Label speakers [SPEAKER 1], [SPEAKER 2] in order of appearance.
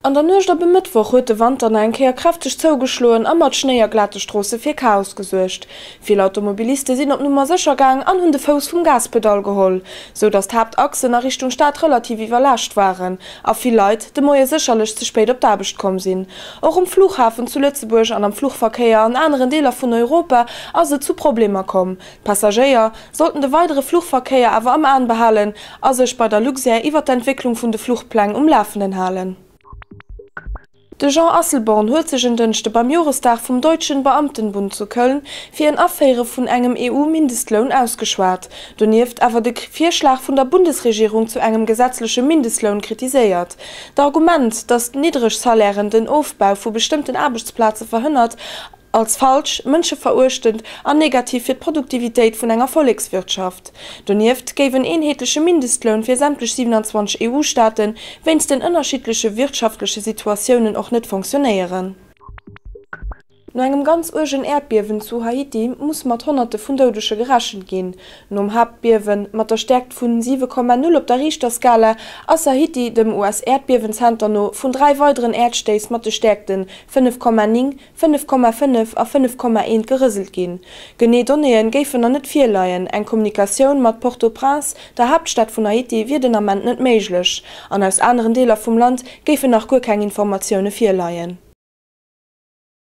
[SPEAKER 1] An der Nuecht op e Mëttwoch huet de Wanter nach eng Kéier kräfteg zougeschloen a mat Schnéi a glate Stroosse fir Chaos gesuergt. Vill Automobiliste sinn op Nummer sécher gaang an hunn de Fouss vum Gaspedall geholl, sou datt d'Haaptachsen a Richtung Stad relativ iwwerlaascht waren a vill Leit de Moie sécherlech ze spéit op d'Aarbecht komm sinn. Och um Flughafen zu Lëtzebuerg an am Fluchverkéier an aneren Deeler vun Europa ass et zu Problemer komm. D'Passagéier sollten de weidere Fluchverkéier awer am An behalen a sech bei der Luxair iwwer d'Entwécklung vun de Fluchpläng um Lafenden halen. De Jean Asselborn huet sech en Dënschde beim Joresdag vum Deutschen Beamtenbund zu Köln fir en Aféiere vun engem EU-Mindestloun ausgeschwat, donieft awer de Virschlag vun der Bundesregierung zu engem gesetzleche Mindestloun kritiséiert. D'Argument, datt niddreg Salairen den Ofbau vu bestëmmten Aarbechtsplaze verhënnert, als falsch, mënscheveruechtend an negativ fir d'Produktivitéit vun enger Vollekswirtschaft. Donieft géif en eenheetleche Mindestloun fir sämtlech 27 EU-Staate wéinst den ënnerschiddleche wirtschaftleche Situatiounen och net fonctionnéieren. No engem ganz uergen Äerdbiewen zu Haiti muss mat Honnerte vun Doudege gerechent ginn. Nom Haaptbiewen mat der Stäerkt vun 7,0 op der Riichterskala ass Haiti dem US-Äerdbiewenzenter no vun 3 weideren Äerdstéiss mat de Stäerkte 5,9, 5,5 a 5,1 gerëselt ginn. Genee Donnéeë géifen nach net virleien, eng Kommunikatioun mat Port-au-Prince, der Haaptstad vun Haiti, wier den Ament net méiglech an aus aneren Deeler vum Land géifen nach guer keng Informatioune virleien.